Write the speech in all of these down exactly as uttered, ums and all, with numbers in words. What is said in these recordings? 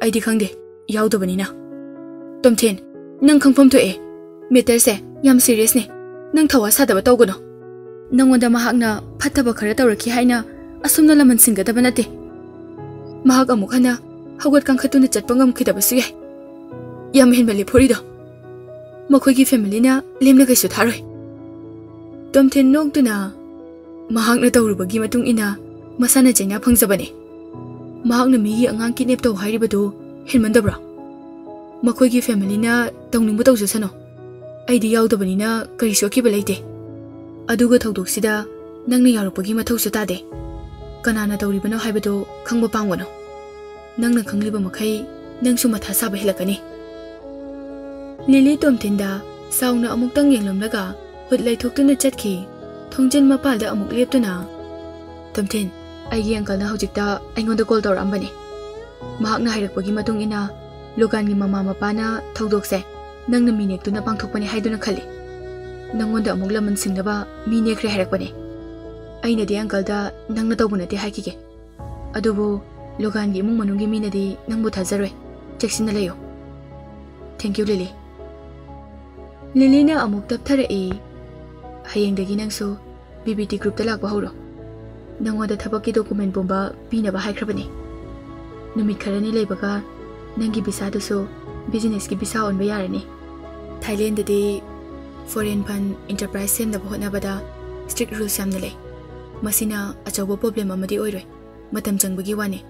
ꯑꯩꯗꯤ ꯈꯪꯗꯦ, ꯌꯥꯎꯗꯕꯅꯤꯅ꯫ ꯇꯣꯝꯊꯤꯟ, ꯅꯪ ꯈꯪꯐꯝ ꯊꯣꯛꯑꯦ꯫ ꯃꯦꯇꯔꯁꯦ ꯌꯥꯝ ꯁꯤꯔꯤꯌꯁꯅꯦ꯫ ꯅꯪ ꯊꯋꯥ ꯁꯥꯗꯕ ꯇꯧꯒꯅꯨ꯫ ꯅꯪꯉꯣꯟꯗ ꯃꯍꯥꯛꯅ ꯐꯠꯇꯕ ꯈꯔ ꯇꯧꯔꯛꯈꯤ ꯍꯥꯏꯅ ꯑꯁꯨꯝꯅ ꯂꯃꯟ ꯁꯤꯡꯒꯗꯕ ꯅꯠꯇꯦ꯫ ꯃꯍꯥꯛ ꯑꯃꯨꯛ ꯍꯟꯅ ꯍꯧꯒꯠ ꯀꯥꯡꯈꯠꯇꯨꯅ ꯆꯠꯄ ꯉꯝꯈꯤꯗꯕꯁꯨ ꯌꯥꯏ꯫ ꯌꯥꯝ ꯍꯦꯟꯃꯜꯂꯤ ꯐꯨꯔꯤꯗꯣ꯫ ꯃꯈꯣꯏꯒꯤ ꯐꯦꯃꯤꯂꯤꯅ ꯂꯦꯝꯅ ꯀꯩꯁꯨ ꯊꯥꯔꯣꯏ꯫ ꯇꯣꯝꯊꯤꯟ ꯅꯣꯛꯇꯨꯅ, ꯃꯍꯥꯛꯅ ꯇꯧꯔꯨꯕꯒꯤ ꯃꯇꯨꯡ ꯏꯟꯅ ꯃꯁꯥꯅ ꯆꯩꯅꯥ ꯐꯪꯖꯕꯅꯦ꯫ ꯃꯍꯥꯛꯅ ꯃꯤꯒꯤ ꯑꯉꯥꯡ ꯀꯤꯗꯅꯦꯞ ꯇꯧ ꯍꯥꯏꯔꯤꯕꯗꯨ ꯍꯦꯟꯃꯟꯗꯕ꯭ꯔꯣ? ꯃꯈꯣꯏꯒꯤ ꯐꯦꯃꯤꯂꯤꯅ ꯇꯧꯅꯤꯡꯕ ꯇꯧꯖꯁꯅꯨ꯫ ꯑꯩꯗꯤ ꯌꯥꯎꯗꯕꯅꯤꯅ ꯀꯔꯤ ꯁꯣꯛꯈꯤꯕ ꯂꯩꯇꯦ꯫ ꯑꯗꯨꯒ ꯊꯧꯗꯣꯛꯁꯤꯗ ꯅꯪꯅ ꯌꯥꯎꯔꯛꯄꯒꯤ ꯃꯊꯧꯁꯨ ꯇꯥꯗꯦ꯫ ꯀꯅꯥꯅ ꯇꯧꯔꯤꯕꯅꯣ ꯍꯥꯏꯕꯗꯨ ꯈꯪꯕ ꯄꯥꯝꯒꯅꯨ꯫ ꯅꯪꯅ ꯈꯪꯂꯤꯕ ꯃꯈꯩ ꯅꯪꯁꯨ ꯃꯊꯥ ꯁꯥꯕ ꯍꯦꯜꯂꯛꯀꯅꯤ꯫ ꯂꯤꯂꯤ ꯇꯣꯝꯊꯤꯟꯗ ꯁꯥꯎꯅ ꯑꯃꯨꯛꯇꯪ ꯌꯦꯡꯂꯝꯂꯒ ꯍꯨꯠ ꯂꯩꯊꯣꯛꯇꯨꯅ ꯆꯠꯈꯤ꯫ ꯊꯣꯡꯖꯤꯟ ꯃꯄꯥꯜꯗ ꯑꯃꯨꯛ ꯂꯦꯞꯇꯨꯅ, "ꯇꯣꯝꯊꯤꯟ, ꯑꯩꯒꯤ ꯑꯪꯀꯜꯅ ꯍꯧꯖꯤꯛꯇ ꯑꯩꯉꯣꯟꯗ ꯀꯣꯜ ꯇꯧꯔꯛꯑꯝꯕꯅꯦ꯫ ꯃꯍꯥꯛꯅ ꯍꯥꯏꯔꯛꯄꯒꯤ ꯃꯇꯨꯡ ꯏꯟꯅ ꯂꯣꯒꯥꯟꯒꯤ ꯃꯃꯥ ꯃꯄꯥꯅ ꯊꯧꯗꯣꯛꯁꯦ ꯅꯪꯅ ꯃꯤ ꯅꯦꯛꯇꯨꯅ ꯄꯥꯡꯊꯣꯛꯄꯅꯤ ꯍꯥꯏꯗꯨꯅ ꯈꯜꯂꯤ꯫ ꯅꯪꯉꯣꯟꯗ ꯑꯃꯨꯛ ꯂꯃꯟ ꯁꯤꯡꯅꯕ ꯃꯤ ꯅꯦꯛꯈ꯭ꯔꯦ ꯍꯥꯏꯔꯛꯄꯅꯦ꯫ ꯑꯩꯅꯗꯤ ꯑꯪꯀꯜꯗ ꯅꯪꯅ ꯇꯧꯕ ꯅꯠꯇꯦ ꯍꯥꯏꯈꯤꯒꯦ꯫ ꯑꯗꯨꯕꯨ ꯂꯣꯒꯥꯟꯒꯤ ꯏꯃꯨꯡ ꯃꯅꯨꯡꯒꯤ ꯃꯤꯅꯗꯤ ꯅꯪꯕꯨ ꯊꯥꯖꯔꯣꯏ꯫ ꯆꯦꯛꯁꯤꯟꯅ ꯂꯩꯌꯨ꯫ Thank you, ꯂꯤꯂꯤ꯫" ꯂꯤꯂꯤꯅ ꯑꯃꯨꯛ ꯇꯞꯊꯔꯛꯏ꯫ "ꯍꯌꯦꯡꯗꯒꯤ ꯅꯪꯁꯨ ꯕꯤ ꯕꯤ ꯇꯤ ꯒ꯭ꯔꯨꯞꯇ ꯂꯥꯛꯄ ꯍꯧꯔꯣ꯫ ꯅꯪꯉꯣꯟꯗ ꯊꯕꯛꯀꯤ ꯗꯣꯀꯨꯃꯦꯟ ꯄꯨꯝꯕ ꯄꯤꯅꯕ ꯍꯥꯏꯈ꯭ꯔꯕꯅꯤ꯫ ꯅꯨꯃꯤꯠ ꯈꯔꯅꯤ ꯂꯩꯕꯒ ꯅꯪꯒꯤ ꯚꯤꯁꯥꯗꯨꯁꯨ ꯕꯤꯖꯤꯅꯦꯁꯀꯤ ꯚꯤꯁꯥ ꯑꯣꯟꯕ ꯌꯥꯔꯅꯤ꯫ ꯊꯥꯏꯂꯦꯟꯗꯗꯤ ꯐꯣꯔꯦꯟ ꯐꯟ ꯑꯦꯟꯇꯔꯄ꯭ꯔꯥꯏꯁ ꯁꯦꯝꯅꯕ ꯍꯣꯠꯅꯕꯗ ꯁ꯭ꯇ꯭ꯔꯤꯛ ꯔꯨꯜꯁ ꯌꯥꯝꯅ ꯂꯩ꯫ ꯃꯁꯤꯅ ꯑꯆꯧꯕ ꯄ꯭ꯔꯣꯕ꯭ꯂꯦꯝ ꯑꯃꯗꯤ ꯑꯣꯏꯔꯣꯏ꯫ ꯃꯇꯝ ꯆꯪꯕꯒꯤ ꯋꯥꯅꯤ꯫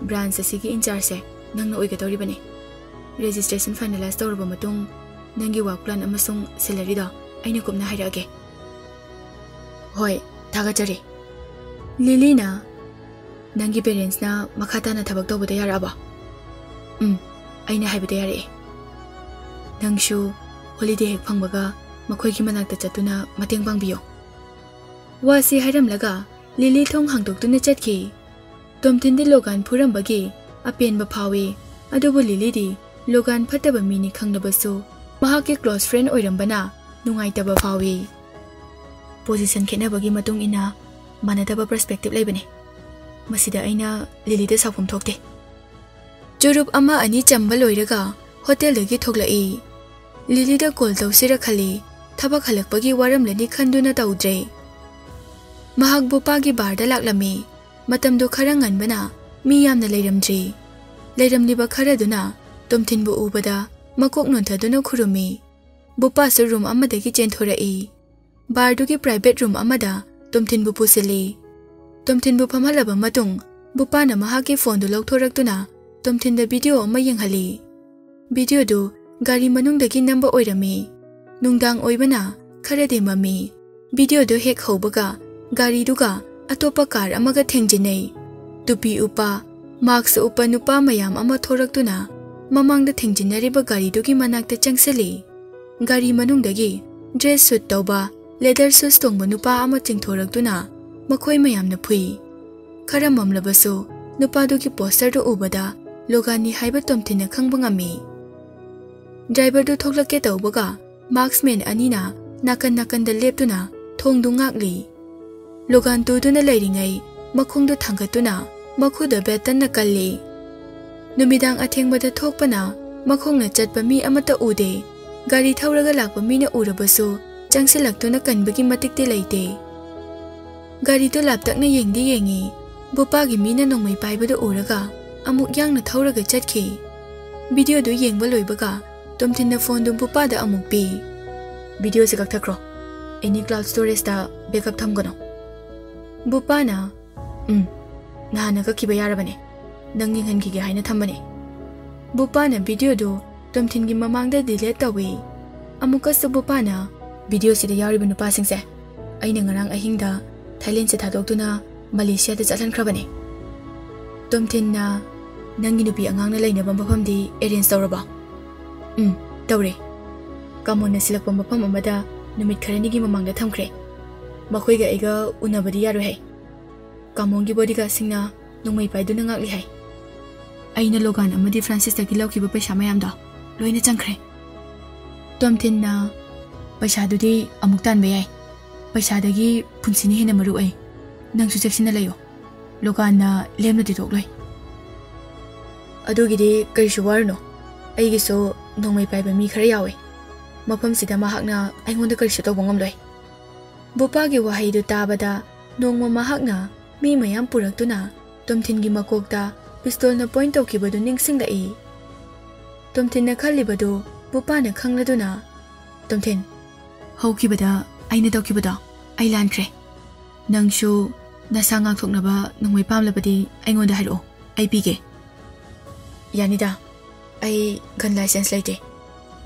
ꯕ꯭ꯔꯥꯟꯆ ꯑꯁꯤꯒꯤ ꯏꯟꯆꯥꯔꯖꯁꯦ ꯅꯪꯅ ꯑꯣꯏꯒꯗꯧꯔꯤꯕꯅꯤ꯫ ꯔꯦꯖꯤꯁꯇ꯭ꯔꯦꯁꯟ ꯐꯥꯏꯅꯦꯂꯥꯏꯁ ꯇꯧꯔꯕ ꯃꯇꯨꯡ ꯅꯪꯒꯤ ꯋꯥꯔꯛ ꯄ꯭ꯂꯥꯟ ꯑꯃꯁꯨꯡ ꯁꯦꯂꯔꯤꯗꯣ ꯑꯩꯅ ꯀꯨꯞꯅ ꯍꯥꯏꯔꯛꯑꯒꯦ꯫" "ꯍꯣꯏ, ꯊꯥꯒꯠꯆꯔꯤ꯫" ꯂꯤꯂꯤꯅ, "ꯅꯪꯒꯤ ꯄꯦꯔꯦꯟꯁꯅ ꯃꯈꯥ ꯇꯥꯅ ꯊꯕꯛ ꯇꯧꯕꯗ ꯌꯥꯔꯛꯑꯕꯣ?" "ꯎꯝ, ꯑꯩꯅ ꯍꯥꯏꯕꯗ ꯌꯥꯔꯛꯑꯦ꯫ ꯅꯪꯁꯨ ꯍꯣꯂꯤꯗꯦ ꯍꯦꯛ ꯐꯪꯕꯒ ꯃꯈꯣꯏꯒꯤ ꯃꯅꯥꯛꯇ ꯆꯠꯇꯨꯅ ꯃꯇꯦꯡ ꯄꯥꯡꯕꯤꯌꯣ꯫" ꯋꯥꯁꯤ ꯍꯥꯏꯔꯝꯂꯒ ꯂꯤꯂꯤ ꯊꯣꯡ ꯍꯥꯡꯗꯣꯛꯇꯨꯅ ꯆꯠꯈꯤ꯫ ꯇꯣꯝꯊꯤꯟꯗꯤ ꯂꯣꯒꯥꯟ ꯐꯨꯔꯝꯕꯒꯤ ꯑꯄꯦꯟꯕ ꯐꯥꯎꯏ꯫ ꯑꯗꯨꯕꯨ ꯂꯤꯂꯤꯗꯤ ꯂꯣꯒꯥꯟ ꯐꯠꯇꯕ ꯃꯤꯅꯤ ꯈꯪꯂꯕꯁꯨ ꯃꯍꯥꯛꯀꯤ ꯀ꯭ꯂꯣꯁ ꯐ꯭ꯔꯦꯟ ꯑꯣꯏꯔꯝꯕꯅ ꯅꯨꯡꯉꯥꯏꯇꯕ ꯐꯥꯎꯏ꯫ ꯄꯣꯖꯤꯁꯟ ꯈꯦꯠꯅꯕꯒꯤ ꯃꯇꯨꯡ ꯏꯟꯅ ꯃꯥꯟꯅꯗꯕ ꯄꯔꯁꯄꯦꯛꯇꯤꯞ ꯂꯩꯕꯅꯤ꯫ ꯃꯁꯤꯗ ꯑꯩꯅ ꯂꯤꯂꯤꯗ ꯁꯥꯎꯐꯝ ꯊꯣꯛꯇꯦ꯫ ꯆꯨꯔꯨꯞ ꯑꯃ ꯑꯅꯤ ꯆꯝꯕ ꯂꯣꯏꯔꯒ ꯍꯣꯇꯦꯜꯗꯒꯤ ꯊꯣꯛꯂꯛꯏ꯫ ꯂꯤꯂꯤꯗ ꯀꯣꯜ ꯇꯧꯁꯤꯔ ꯈꯜꯂꯤ, ꯊꯕꯛ ꯍꯜꯂꯛꯄꯒꯤ ꯋꯥꯔꯝꯂꯅꯤ ꯈꯟꯗꯨꯅ ꯇꯧꯗ꯭ꯔꯦ꯫ ꯃꯍꯥꯛ ꯕꯨꯄꯥꯒꯤ ꯕꯥꯔꯗ ꯂꯥꯛꯂꯝꯃꯤ꯫ ꯃꯇꯝꯗꯨ ꯈꯔ ꯉꯟꯕꯅ ꯃꯤ ꯌꯥꯝꯅ ꯂꯩꯔꯝꯗ꯭ꯔꯤ꯫ ꯂꯩꯔꯝꯂꯤꯕ ꯈꯔꯗꯨꯅ ꯇꯣꯝꯊꯤꯟꯕꯨ ꯎꯕꯗ ꯃꯀꯣꯛ ꯅꯣꯟꯊꯗꯨꯅ ꯈꯨꯔꯨꯝꯃꯤ꯫ ꯕꯨꯄꯥꯁꯨ ꯔꯨꯝ ꯑꯃꯗꯒꯤ ꯆꯦꯟꯊꯣꯔꯛꯏ꯫ ꯕꯥꯔꯗꯨꯒꯤ ꯄ꯭ꯔꯥꯏꯚꯦꯠ ꯔꯨꯝ ꯑꯃꯗ ꯇꯣꯝꯊꯤꯟꯕꯨ ꯄꯨꯁꯤꯜꯂꯤ꯫ ꯇꯣꯝꯊꯤꯟꯕꯨ ꯐꯝꯍꯜꯂꯕ ꯃꯇꯨꯡ ꯕꯨꯄꯥꯅ ꯃꯍꯥꯛꯀꯤ ꯐꯣꯟꯗꯨ ꯂꯧꯊꯣꯔꯛꯇꯨꯅ ꯇꯣꯝꯊꯤꯟꯗ ꯚꯤꯗꯤꯑꯣ ꯑꯃ ꯌꯦꯡꯍꯜꯂꯤ꯫ ꯚꯤꯗꯤꯑꯣꯗꯨ ꯒꯥꯔꯤ ꯃꯅꯨꯡꯗꯒꯤ ꯅꯝꯕ ꯑꯣꯏꯔꯝꯃꯤ꯫ ꯅꯨꯡꯗꯥꯡ ꯑꯣꯏꯕꯅ ꯈꯔꯗꯤ ꯃꯝꯃꯤ꯫ ꯚꯤꯗꯤꯑꯣꯗꯨ ꯍꯦꯛ ꯍꯧꯕꯒ ꯒꯥꯔꯤꯗꯨꯒ ꯑꯇꯣꯞꯄ ꯀꯥꯔ ꯑꯃꯒ ꯊꯦꯡꯖꯤꯟꯅꯩ꯫ ꯇꯨꯄꯤ ꯎꯞꯄ, ꯃꯥꯛꯁ ꯎꯞꯄ ꯅꯨꯄꯥ ꯃꯌꯥꯝ ꯑꯃ ꯊꯣꯔꯛꯇꯨꯅ ꯃꯃꯥꯡꯗ ꯊꯦꯡꯖꯤꯟꯅꯔꯤꯕ ꯒꯥꯔꯤꯗꯨꯒꯤ ꯃꯅꯥꯛꯇ ꯆꯪꯁꯤꯜꯂꯤ꯫ ꯒꯥꯔꯤ ꯃꯅꯨꯡꯗꯒꯤ ꯗ꯭ꯔꯦꯁ ꯁꯨꯠ ꯇꯧꯕ, ꯂꯦꯗꯔ ꯁꯨꯁ ꯇꯣꯡꯕ ꯅꯨꯄꯥ ꯑꯃ ꯆꯤꯡꯊꯣꯔꯛꯇꯨꯅ ꯃꯈꯣꯏ ꯃꯌꯥꯝꯅ ꯐꯨꯏ꯫ ꯈꯔ ꯃꯝꯂꯕꯁꯨ ꯅꯨꯄꯥꯗꯨꯒꯤ ꯄꯣꯁꯇꯔꯗꯨ ꯎꯕꯗ ꯂꯣꯒꯥꯟꯅꯤ ꯍꯥꯏꯕ ꯇꯣꯝꯊꯤꯟꯅ ꯈꯪꯕ ꯉꯝꯃꯤ꯫ ꯗ꯭ꯔꯥꯏꯚꯔꯗꯨ ꯊꯣꯛꯂꯛꯀꯦ ꯇꯧꯕꯒ ꯃꯥꯛꯁꯃꯦꯟ ꯑꯅꯤꯅ ꯅꯥꯀꯟ ꯅꯥꯀꯟꯗ ꯂꯦꯞꯇꯨꯅ ꯊꯣꯡꯗꯨ ꯉꯥꯛꯂꯤ꯫ ꯂꯣꯒꯥꯟ ꯇꯨꯗꯨꯅ ꯂꯩꯔꯤꯉꯩ ꯃꯈꯣꯡꯗꯨ ꯊꯥꯡꯒꯠꯇꯨꯅ ꯃꯈꯨꯗ ꯕꯦꯇꯟꯅ ꯀꯜꯂꯤ꯫ ꯅꯨꯃꯤꯗꯥꯡ ꯑꯊꯦꯡꯕꯗ ꯊꯣꯛꯄꯅ ꯃꯈꯣꯡꯅ ꯆꯠꯄ ꯃꯤ ꯑꯃꯠꯇ ꯎꯗꯦ꯫ ꯒꯥꯔꯤ ꯊꯧꯔꯒ ꯂꯥꯛꯄ ꯃꯤꯅ ꯎꯔꯕꯁꯨ ꯆꯪꯁꯤꯜꯂꯛꯇꯨꯅ ꯀꯟꯕꯒꯤ ꯃꯇꯤꯛꯇꯤ ꯂꯩꯇꯦ꯫ ꯒꯥꯔꯤꯗꯨ ꯂꯥꯞꯇꯛꯅ ꯌꯦꯡꯗꯤ ꯌꯦꯡꯉꯤ꯫ ꯕꯨꯄꯥꯒꯤ ꯃꯤꯅ ꯅꯣꯡꯃꯩ ꯄꯥꯏꯕꯗꯨ ꯎꯔꯒ ꯑꯃꯨꯛ ꯌꯥꯡꯅ ꯊꯧꯔꯒ ꯆꯠꯈꯤ꯫ ꯚꯤꯗꯤꯑꯣꯗꯨ ꯌꯦꯡꯕ ꯂꯣꯏꯕꯒ ꯇꯣꯝꯊꯤꯟꯅ ꯐꯣꯟꯗꯨ ꯕꯨꯄꯥꯗ ꯑꯃꯨꯛ ꯄꯤ꯫ "ꯚꯤꯗꯤꯑꯣꯁꯦ ꯀꯛꯊꯠꯈ꯭ꯔꯣ꯫ ꯑꯦꯅꯤ ꯀ꯭ꯂꯥꯎꯗ ꯁ꯭ꯇꯣꯔꯦꯖꯇ ꯕꯦꯛꯑꯞ ꯊꯝꯒꯅꯣ꯫" ꯕꯨꯄꯥꯅ, "ꯎꯝ, ꯅꯍꯥꯟꯅ ꯀꯛꯈꯤꯕ ꯌꯥꯔꯕꯅꯦ꯫ ꯅꯪ ꯌꯦꯡꯍꯟꯈꯤꯒꯦ ꯍꯥꯏꯅ ꯊꯝꯕꯅꯦ꯫" ꯕꯨꯄꯥꯅ ꯚꯤꯗꯤꯑꯣꯗꯨ ꯇꯣꯝꯊꯤꯟꯒꯤ ꯃꯃꯥꯡꯗ ꯗꯤꯂꯦꯠ ꯇꯧꯏ꯫ ꯑꯃꯨꯛꯀꯁꯨ ꯕꯨꯄꯥꯅ, "ꯚꯤꯗꯤꯑꯣꯁꯤꯗ ꯌꯥꯎꯔꯤꯕ ꯅꯨꯄꯥꯁꯤꯡꯁꯦ ꯑꯩꯅ ꯉꯔꯥꯡ ꯑꯍꯤꯡꯗ ꯊꯥꯏꯂꯦꯟꯁꯦ ꯊꯥꯗꯣꯛꯇꯨꯅ ꯃꯂꯦꯁꯤꯌꯥꯗ ꯆꯠꯍꯟꯈ꯭ꯔꯕꯅꯦ꯫" ꯇꯣꯝꯊꯤꯟꯅ, "ꯅꯪꯒꯤ ꯅꯨꯄꯤ ꯑꯉꯥꯡꯅ ꯂꯩꯅꯕ ꯃꯐꯝꯗꯤ ꯑꯦꯔꯦꯟꯖ ꯇꯧꯔꯕꯣ?" "ꯎꯝ, ꯇꯧꯔꯦ꯫ ꯀꯥꯃꯣꯟꯅ ꯁꯤꯜꯂꯛꯄ ꯃꯐꯝ ꯑꯃꯗ ꯅꯨꯃꯤꯠ ꯈꯔꯅꯤꯒꯤ ꯃꯃꯥꯡꯗ ꯊꯝꯈ꯭ꯔꯦ꯫ ꯃꯈꯣꯏꯒ ꯑꯩꯒ ꯎꯅꯕꯗꯤ ꯌꯥꯔꯣꯏ ꯍꯥꯏ꯫ ꯀꯥꯃꯣꯟꯒꯤ ꯕꯣꯗꯤꯒꯥꯔꯗꯁꯤꯡꯅ ꯅꯣꯡꯃꯩ ꯄꯥꯏꯗꯨꯅ ꯉꯥꯛꯂꯤ ꯍꯥꯏ꯫ ꯑꯩꯅ ꯂꯣꯒꯥꯟ ꯑꯃꯗꯤ ꯐ꯭ꯔꯥꯟꯁꯤꯁꯇꯒꯤ ꯂꯧꯈꯤꯕ ꯄꯩꯁꯥ ꯃꯌꯥꯝꯗꯣ ꯂꯣꯏꯅ ꯆꯪꯈ꯭ꯔꯦ꯫" ꯇꯣꯝꯊꯤꯟꯅ, "ꯄꯩꯁꯥꯗꯨꯗꯤ ꯑꯃꯨꯛ ꯇꯥꯟꯕ ꯌꯥꯏ꯫ ꯄꯩꯁꯥꯗꯒꯤ ꯄꯨꯟꯁꯤꯅ ꯍꯦꯟꯅ ꯃꯔꯨ ꯑꯣꯏ꯫ ꯅꯪꯁꯨ ꯆꯦꯛꯁꯤꯟꯅ ꯂꯩꯌꯨ꯫ ꯂꯣꯒꯥꯟꯅ ꯂꯦꯝꯅꯗꯤ ꯇꯣꯛꯂꯣꯏ꯫" ꯑꯗꯨꯒꯤꯗꯤ ꯀꯔꯤꯁꯨ ꯋꯥꯔꯨꯅꯨ, ꯑꯩꯒꯤꯁꯨ ꯅꯣꯡꯃꯩ ꯄꯥꯏꯕ ꯃꯤ ꯈꯔ ꯌꯥꯎꯋꯦ꯫ ꯃꯐꯝꯁꯤꯗ ꯃꯍꯥꯛꯅ ꯑꯩꯉꯣꯟꯗ ꯀꯔꯤꯁꯨ ꯇꯧꯕ ꯉꯝꯂꯣꯏ꯫ ꯕꯨꯄꯥꯒꯤ ꯋꯥꯍꯩꯗꯨ ꯇꯥꯕꯗ ꯅꯣꯡꯃ ꯃꯍꯥꯛꯅ ꯃꯤ ꯃꯌꯥꯝ ꯄꯨꯔꯛꯇꯨꯅ ꯇꯣꯝꯊꯤꯟꯒꯤ ꯃꯀꯣꯛꯇ ꯄꯤꯁꯇꯣꯜꯅ ꯄꯣꯏꯟ ꯇꯧꯈꯤꯕꯗꯨ ꯅꯤꯡꯁꯤꯡꯂꯛꯏ꯫ ꯇꯣꯝꯊꯤꯟꯅ ꯈꯜꯂꯤꯕꯗꯨ ꯕꯨꯄꯥꯅ ꯈꯪꯂꯗꯨꯅ, "ꯇꯣꯝꯊꯤꯟ, ꯍꯧꯈꯤꯕꯗ ꯑꯩꯅ ꯇꯧꯈꯤꯕꯗꯣ ꯑꯩ ꯂꯥꯟꯈ꯭ꯔꯦ꯫ ꯅꯪꯁꯨ ꯅꯁꯥ ꯉꯥꯛꯊꯣꯛꯅꯕ ꯅꯣꯡꯃꯩ ꯄꯥꯝꯂꯕꯗꯤ ꯑꯩꯉꯣꯟꯗ ꯍꯥꯏꯔꯛꯑꯣ, ꯑꯩ ꯄꯤꯒꯦ꯫" "ꯌꯥꯅꯤꯗ, ꯑꯩ ꯒꯟ ꯂꯥꯏꯁꯦꯟꯁ ꯂꯩꯇꯦ,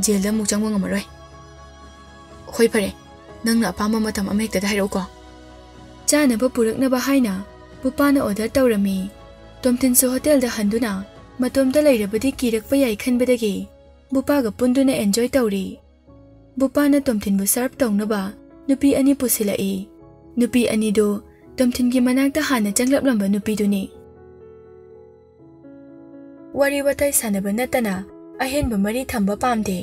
ꯖꯦꯜꯗ ꯑꯃꯨꯛ ꯆꯪꯕ ꯉꯝꯃꯔꯣꯏ꯫" "ꯍꯣꯏ, ꯐꯔꯦ, ꯅꯪꯅ ꯑꯄꯥꯝꯕ ꯃꯇꯝ ꯑꯃ ꯍꯦꯛꯇꯗ ꯍꯥꯏꯔꯛꯎꯀꯣ꯫" ꯆꯥꯅꯕ ꯄꯨꯔꯛꯅꯕ ꯍꯥꯏꯅ ꯕꯨꯄꯥꯅ ꯑꯣꯔꯗꯔ ꯇꯧꯔꯝꯃꯤ꯫ ꯇꯣꯝꯊꯤꯟꯁꯨ ꯍꯣꯇꯦꯜꯗ ꯍꯟꯗꯨꯅ ꯃꯇꯣꯝꯇ ꯂꯩꯔꯕꯗꯤ ꯀꯤꯔꯛꯄ ꯌꯥꯏ ꯈꯟꯕꯗꯒꯤ ꯕꯨꯄꯥꯒ ꯄꯨꯟꯗꯨꯅ ꯑꯦꯟꯖꯣꯏ ꯇꯧꯔꯤ꯫ ꯕꯨꯄꯥꯅ ꯇꯣꯝꯊꯤꯟꯕꯨ ꯁꯔꯚ ꯇꯧꯅꯕ ꯅꯨꯄꯤ ꯑꯅꯤ ꯄꯨꯁꯤꯜꯂꯛꯏ꯫ ꯅꯨꯄꯤ ꯑꯅꯤꯗꯨ ꯇꯣꯝꯊꯤꯟꯒꯤ ꯃꯅꯥꯛꯇ ꯍꯥꯟꯅ ꯆꯪꯂꯛꯂꯝꯕ ꯅꯨꯄꯤꯗꯨꯅꯤ꯫ ꯋꯥꯔꯤ ꯋꯥꯇꯥꯏ ꯁꯥꯟꯅꯕ ꯅꯠꯇꯅ ꯑꯍꯦꯟꯕ ꯃꯔꯤ ꯊꯝꯕ ꯄꯥꯝꯗꯦ꯫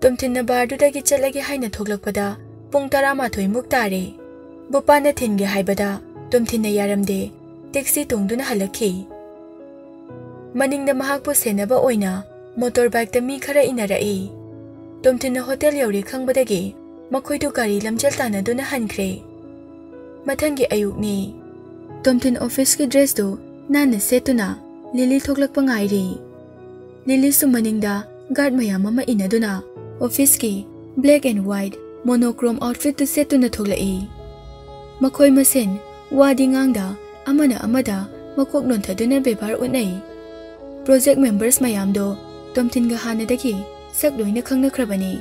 ꯇꯣꯝꯊꯤꯟꯅ ꯕꯥꯔꯗꯨꯗꯒꯤ ꯆꯠꯂꯒꯦ ꯍꯥꯏꯅ ꯊꯣꯛꯂꯛꯄꯗ ꯄꯨꯡ ꯇꯔꯥꯃꯥꯊꯣꯏ ꯃꯨꯛ ꯇꯥꯔꯦ꯫ ꯕꯨꯄꯥꯅ ꯊꯤꯟꯒꯦ ꯍꯥꯏꯕꯗ ꯇꯣꯝꯊꯤꯟꯅ ꯌꯥꯔꯝꯗꯦ, ꯇꯦꯛꯁꯤ ꯇꯣꯡꯗꯨꯅ ꯍꯜꯂꯛꯈꯤ꯫ ꯃꯅꯤꯡꯗ ꯃꯍꯥꯛꯄꯨ ꯁꯦꯟꯅꯕ ꯑꯣꯏꯅ ꯃꯣꯇꯣꯔ ꯕꯥꯏꯛꯇ ꯃꯤ ꯈꯔ ꯏꯟꯅꯔꯛꯏ꯫ ꯇꯣꯝꯊꯤꯟꯅ ꯍꯣꯇꯦꯜ ꯌꯧꯔꯦ ꯈꯪꯕꯗꯒꯤ ꯃꯈꯣꯏꯗꯨ ꯒꯥꯔꯤ ꯂꯝꯖꯦꯜ ꯇꯥꯟꯅꯗꯨꯅ ꯍꯟꯈ꯭ꯔꯦ꯫ ꯃꯊꯪꯒꯤ ꯑꯌꯨꯛꯅꯤ꯫ ꯇꯣꯝꯊꯤꯟ ꯑꯣꯐꯤꯁꯀꯤ ꯗ꯭ꯔꯦꯁꯇꯨ ꯅꯥꯟꯅ ꯁꯦꯠꯇꯨꯅ ꯂꯤꯂꯤ ꯊꯣꯛꯂꯛꯄ ꯉꯥꯏꯔꯤ꯫ ꯂꯤꯂꯤꯁꯨ ꯃꯅꯤꯡꯗ ꯒꯥꯔꯗ ꯃꯌꯥꯝ ꯑꯃ ꯏꯟꯅꯗꯨꯅ ꯑꯣꯐꯤꯁꯀꯤ black and white monochrome outfitꯇꯨ ꯁꯦꯠꯇꯨꯅ ꯊꯣꯛꯂꯛꯏ꯫ ꯃꯈꯣꯏ ꯃꯁꯦꯟ ꯋꯥꯗꯤ ꯉꯥꯡꯗ ꯑꯃꯅ ꯑꯃꯗ ꯃꯀꯣꯛ ꯅꯣꯟꯊꯗꯨꯅ ꯕꯦꯕꯥꯔ ꯎꯠꯅꯩ꯫ ꯄ꯭ꯔꯣꯖꯦꯛ ꯃꯦꯝꯕꯔꯁ ꯃꯌꯥꯝꯗꯣ ꯇꯣꯝꯊꯤꯟꯒ ꯍꯥꯟꯅꯗꯒꯤ ꯁꯛ ꯂꯣꯏꯅ ꯈꯪꯅꯈ꯭ꯔꯕꯅꯤ꯫